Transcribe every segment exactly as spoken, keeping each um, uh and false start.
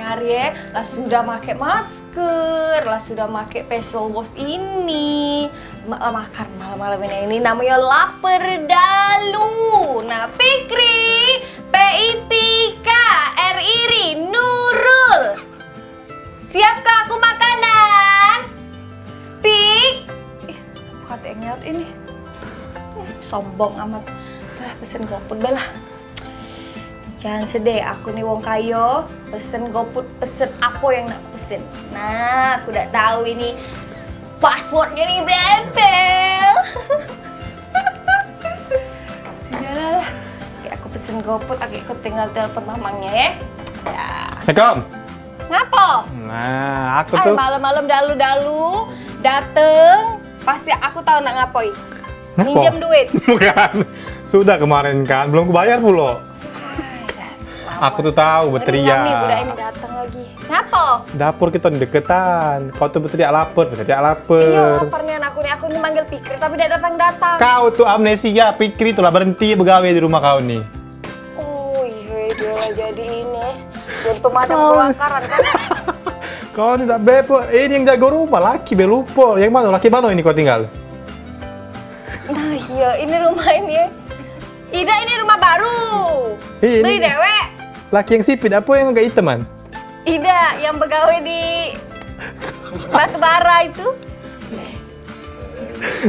Hari, eh, lah sudah make masker, lah sudah make facial wash ini. Ma- lah makan malam-malam ini. Ini namanya lapar dalu. Nah, Fikri, P I T K, R I R I, Nurul. Siapkah aku makanan? Tik. Ih, kata yang nyaut ini. Sombong amat. Lah, pesen GoFood bae lah. Jangan sedih, aku ni wong kayo, pesen GoFood, pesen apo yang nak pesen. Nah, aku dak tahu ini passwordnya ni berapa. Sudahlah. Oke, aku pesen GoFood, aku ikut tinggal telepon mamangnya ya. Ya. Assalamualaikum. Ngapo? Nah, aku Ay, tuh malam-malam dalu-dalu dateng, pasti aku tahu nak ngapoi. Ngapo? Minjem duit. Bukan. Sudah kemarin kan, belum kubayar pulo. Ay, dasar. Aku tuh tahu, ngeri beteriak. Nih, budak ini datang lagi. Ngapo? Dapur kita ni deketan. Kau tuh beteriak lapar, beteriak lapar. Iya, lapar nih anakku nih. Aku nih manggil Fikri, tapi dak datang-datang. Kau tuh amnesia, Fikri tuh lah berhenti begawe di rumah kau nih. Oh iya, dia lah jadi ini. Jadi pemadam kebakaran kan? Kau ni dak bepok. Ini yang jago rumah, laki be lupo. Yang mana? Laki mana ini kau tinggal? Nah, iya, ini rumah ini. Ida ini rumah baru. Iya, ini. Beli dewek. Laki yang sipit apa yang agak iteman? Ida yang begawe di batu bara itu.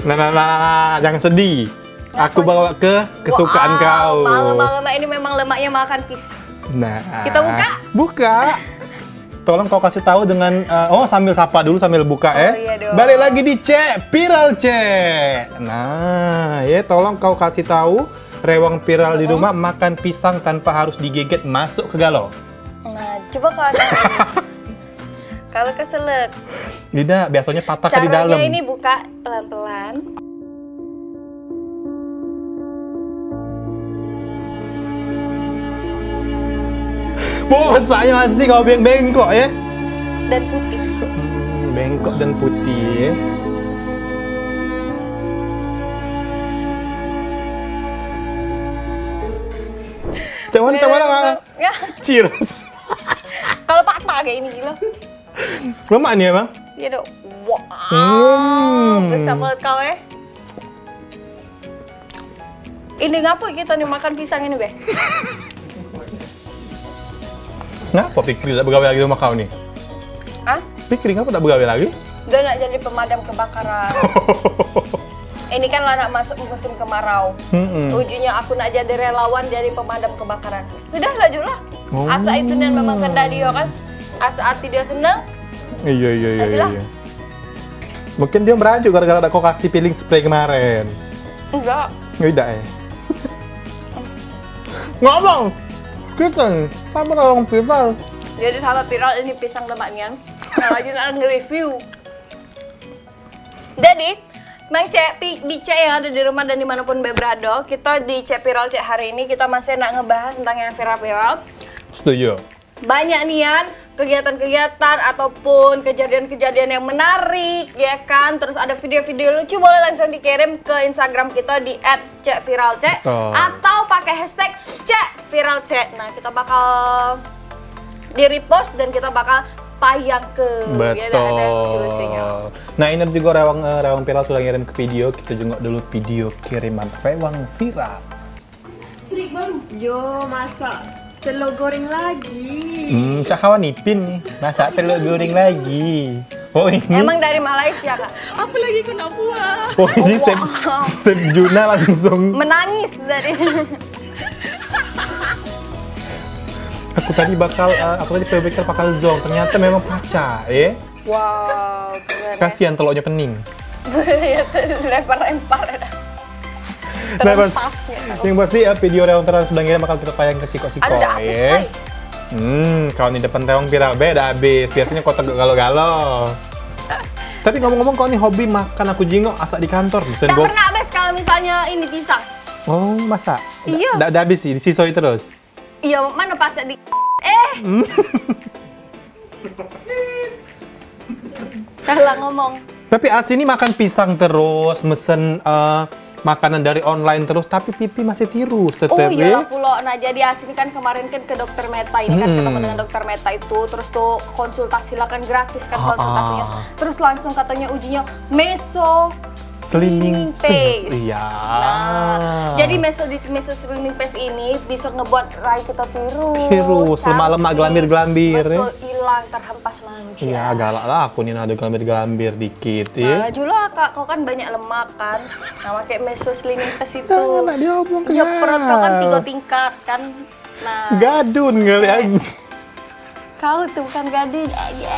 Nah, nah, nah, nah, nah, jangan sedih. Aku bawa ke kesukaan kau. Malam-malam ini memang lemaknya makan pisang. Nah. Kita buka? Buka. Tolong kau kasih tahu dengan, eh, oh, sambil sapa dulu sambil buka, eh. Oh, iya dong. Balik lagi di Cek Viral, Cek. Nah, ya, tolong kau kasih tahu rewang viral di rumah makan pisang tanpa harus digeget masuk ke galo. Nah, coba kalau kalau keselak. Tidak, biasanya patah di dalam. Caranya ini buka pelan-pelan. Bosaknya masih kau beng bengkok ya. Dan putih. Hmm, bengkok dan putih ya. Teman-teman, Cheers. Kalau patah kayak ini gila. Lemak ni emang? Iya dok. Wow. Hmm. Besar mulut kau eh. Ini ngapo kita ni makan pisang ini be? Ngapo Fikri dak begawe lagi rumah kau ni? Hah? Fikri ngapo dak begawe lagi? Dia nak jadi pemadam kebakaran. Ini kan lah nak masuk musim kemarau. Mm-mm. Ujungnya aku nak jadi relawan jadi pemadam kebakaran. Sudah laju lah. Oh. Asa itu nian memang kendak dia kan. Asa hati dia seneng. Iya iya iya iya. Mungkin dia merajuk gara-gara ada kau kasih peeling spray kemarin. Enggak. Enggak eh. Ngomong. Kita nih sama orang viral. Jadi sahabat viral ini pisang lemak nian. Nah, lagi nak nge-review. Jadi, Mang Cek, Pi, Bicek yang ada di rumah dan dimanapun be berada, kita di Cek Viral Cek hari ini, kita masih nak ngebahas tentang yang viral-viral. Setuju. Banyak nian kegiatan-kegiatan ataupun kejadian-kejadian yang menarik, ya kan? Terus ada video-video lucu, boleh langsung dikirim ke Instagram kita di at cek viral cek. Betul. Atau pakai hashtag cek viral cek. Nah, kita bakal di repost dan kita bakal payang ke. Betul. Nah, ini ada juga rewang, eh, rewang viral sudah ngirim ke video. Kita jenguk dulu video kiriman rewang viral. Trik baru. Yo, masak telur goreng lagi. Hmm, cak kawan Ipin nih. Masak telur goreng lagi. Oh, ini. Emang dari Malaysia, Kak? Apa lagi kau nak buat? Oh, ini Sep, Sep Juna langsung. Menangis dari. Aku tadi bakal, eh, aku tadi pikir bakal zong. Ternyata memang pacak, eh. Wow, keren. Kasihan teloknya pening. Lempar-lempar dah. Nah, pas, yang pasti ya, video rewang viral sudah ngirim bakal kita tayang ke sikok-sikok ya. Hmm, kau ni depan rewang viral be dah habis. Biasanya kau tegak galo-galo. Tapi ngomong-ngomong kau ni hobi makan aku jingok asak di kantor. Tak pernah habis kalau misalnya ini pisang. Oh, masak? Iya. Dak habis sih, disisoi terus. Iya, mana pacak di eh. Salah ngomong. Tapi Asi ni makan pisang terus, mesen, eh, makanan dari online terus, tapi pipi masih tirus tetep. Oh, iyalah pulo. Nah, jadi Asi ini kan kemarin kan ke dokter Meta ini kan, ketemu dengan dokter Meta itu, terus tuh konsultasi lah kan, gratis kan konsultasinya. Terus langsung katanya ujinya meso slimming paste. Iya. Nah, jadi meso di meso slimming paste ini bisa ngebuat rai kita tirus, tirus, lemak-lemak, cantik, gelambir-gelambir, ya. Betul, hilang, terhempas manja. Iya, galak lah aku ni, ada gelambir-gelambir dikit, ya. Nah, julo, Kak, kau kan banyak lemak kan. Nah, pakai meso slimming paste itu. Jangan nak diomong ke. Ya, perut kau kan tiga tingkat kan. Nah. Gadun kali aku. Kau tuh bukan gadun, aja.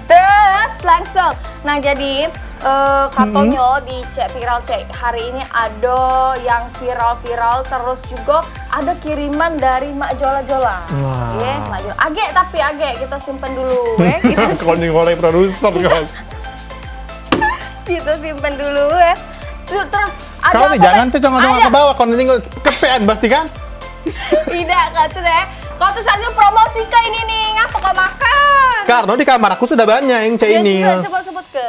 Terus langsung. Nah, jadi eh, katonyo di cek viral cek hari ini ada yang viral-viral, terus juga ada kiriman dari Mak Jola-Jola. Wah. Ye, Mak Jola. Agek, tapi agek kita simpen dulu, eh. Kita Kau ni orang produser kau. Kita simpen dulu, eh. Terus, terus ada Kau ni apa, jangan Bang? Tuh jangan tengok Ada. Ke bawah, kau nanti kepean pasti kan? Tidak, kau tuh deh. Kau tuh seharusnya promosi ke ini nih, ngapa kau makan? Karena di kamar aku sudah banyak yang cek Ya, ini. Coba, coba sebut ke.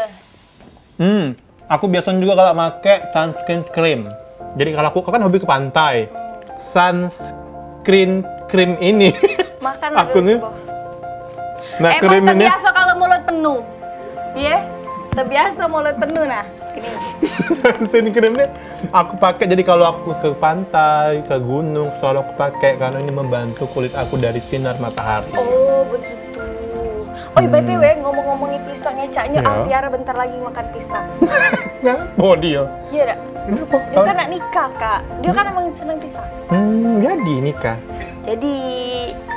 Hmm, aku biasanya juga kalau make sunscreen cream. Jadi kalau aku kan hobi ke pantai, sunscreen cream ini. Makan aku dulu, nih. Coba. Nah, Emang krim ini terbiasa kalau mulut penuh? Iya? Terbiasa mulut penuh, nah. Ini. Sunscreen cream ini aku pakai, jadi kalau aku ke pantai, ke gunung, selalu aku pakai karena ini membantu kulit aku dari sinar matahari. Oh, begitu. Oh, by the way, ngomong-ngomongin pisang ya, caknya Altiara bentar lagi makan pisang. Nah, body ya. Iya dak? Kenapa? Dia kan nak nikah, Kak. Dia kan emang seneng pisang. Hmm, jadi nikah. Jadi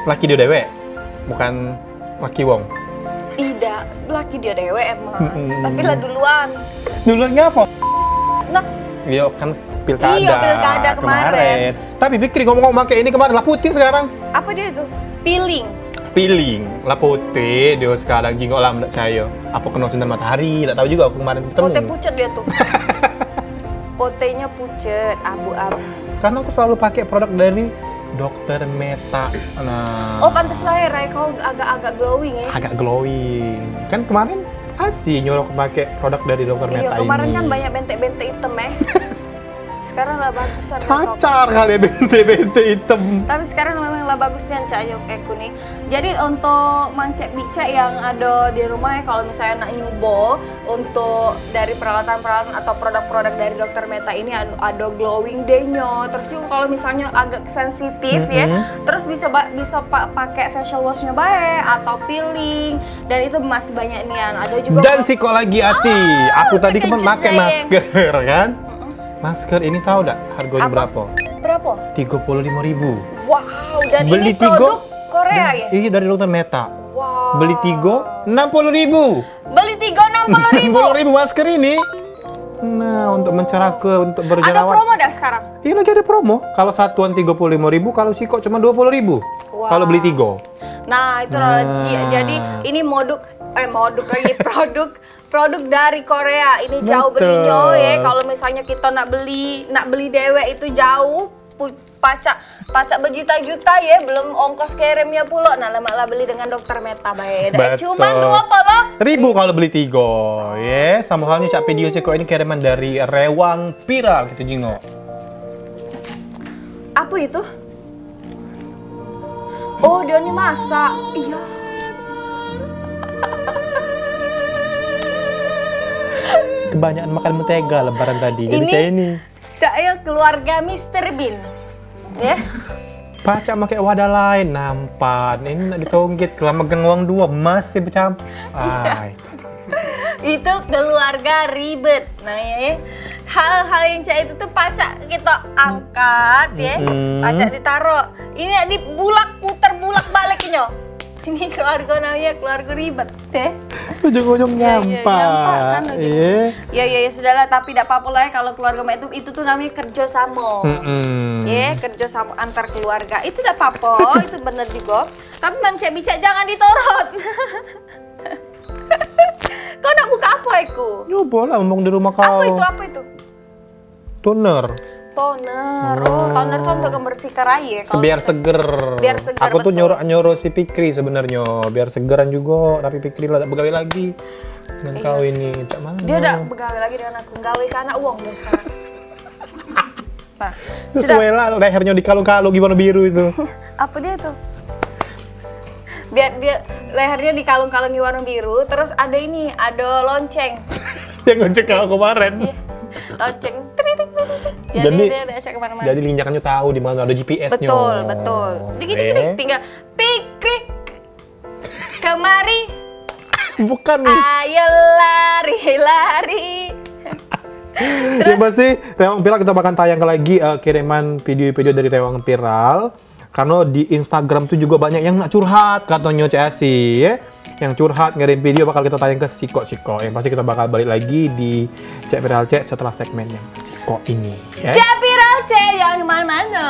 laki dia dewek, bukan laki wong. Tidak, laki dia dewek emang. Tapi lah duluan. Duluan ngapa? Nah, Iya kan pilkada, iya, pilkada kemarin. Kemarin. Tapi pikir ngomong-ngomong kayak ini kemarin lah putih sekarang. Apa dia itu? Peeling. Peeling lah putih dia sekarang, jingok lah ndak percaya. Apa kena sinar matahari? Ndak tahu juga aku kemarin ketemu. Putih pucet dia tuh. Putihnya pucet, abu-abu. Karena aku selalu pakai produk dari Dokter Meta. Nah. Oh, pantas lah ya, Rai, kau agak-agak glowing ya. Agak glowing. Kan kemarin Asi nyuruh aku pakai produk dari Dokter Meta ini. Iya, kemarin kan banyak bentek-bentek hitam, eh. Sekarang lah bagusan. Cacar kali ya, bentek-bentek hitam. Tapi sekarang memang lah bagusnya cak ayo aku nih. Jadi untuk Mang Cek Bicek yang ada di rumah ya, kalau misalnya nak nyubo untuk dari peralatan-peralatan atau produk-produk dari Dokter Meta ini ad- ada glowing day-nya. Terus juga kalau misalnya agak sensitif ya, terus bisa ba- bisa pa- pakai facial wash-nya bae atau peeling, dan itu masih banyak nian. Ada juga Dan kalau- sikok lagi Asi, Ah, aku tadi terkejut kemarin pakai saya. Masker kan. Masker ini tahu dak harganya Apa? Berapa? Berapa? Tiga puluh lima ribu. Wow, dan Beli ini tiga produk Korea ya? Iya, dari Dokter Meta. Wow. Beli tiga enam puluh ribu. Beli tiga enam puluh ribu. Enam puluh ribu masker ini. Nah, untuk mencerah ke untuk Ada berjerawat. Promo dah sekarang? Iya, lagi ada promo. Kalau satuan tiga puluh lima ribu, kalau sikok cuma dua puluh ribu. Wow. Kalau beli tiga. Nah, itu Nah. Jadi ini moduk eh moduk lagi produk produk dari Korea. Ini jauh Betul. Belinya ya. Kalau misalnya kita nak beli nak beli dewek itu jauh pu- pacak pacak berjuta-juta ya, belum ongkos kirimnya pulo. Nah, lemak lah beli dengan Dokter Meta bae. Dah Betul. Cuman dua puluh. Ribu kalau beli tiga, ya. Sama halnya cak video sikok ini kiriman dari Rewang Viral gitu jingok. Apa itu? Oh, dia ni masak. Iya. Kebanyakan makan mentega lebaran tadi. Jadi Ini saya ini. Cak ya keluarga Mister Bean. Ya. Pacak pakai wadah lain, nampan. Ini nak ditonggit, kalau megang uang dua, masih bercampur. Iya. Ai. Itu keluarga ribet. Nah, ya. Hal-hal yang cak itu tuh pacak kita angkat, ya. Mm-mm. Pacak ditaruh. Ini nak dibulak, putar bulak baliknya. Ini keluarga namanya keluarga ribet, ya. Ujung-ujung Ya, ya, nyampak. Nyampak kan ujung. Iya. Ya, ya, ya, sudahlah, tapi dak apa-apa lah ya kalau keluarga mak itu, itu tuh namanya kerja sama. Mm-mm. Ya, kerja sama antar keluarga. Itu dak apa-apa, itu bener juga. Tapi Mang Cek Bicek jangan ditorot. Kau nak buka apa aku? Nyoba lah, mumpung di rumah kau. Apa itu? Apa itu? Toner. Toner. Oh, toner tuh untuk membersihkan rai ya, kalau Biar misalnya seger. Biar seger, Aku tuh betul. Nyuruh nyuruh si Fikri sebenarnya, biar segeran juga, tapi Fikri lah dak begawe lagi. Dengan kau ini tak mana? Dia dak begawe lagi dengan aku, gawe ke anak wong dia sekarang. Nah, sesuai lah, lehernya dikalung-kalung warna biru itu. Apa dia tuh? Biar dia lehernya dikalung-kalungi warna biru, terus ada ini, ada lonceng. Yang ngecek kau kemarin. Iya. Lonceng. Tring, tring, tring, tring. Jadi, Jadi- dia diajak kemana-mana. Jadi linjakannya tahu di mana ada G P S-nya. Betul, betul. Dikit-dikit Eh. tinggal pikrik kemari. Bukan nih. Ayo lari-lari. Ya pasti Rewang Viral kita bakal tayang lagi eh, kiriman video-video dari Rewang Viral. Karena di Instagram tuh juga banyak yang nak curhat katanya Cek Asi ya. Yang curhat ngirim video bakal kita tayang ke sikok-sikok. Yang pasti kita bakal balik lagi di Cek Viral Cek setelah segmen yang sikok ini ya. Cek Viral Cek yang mana-mana.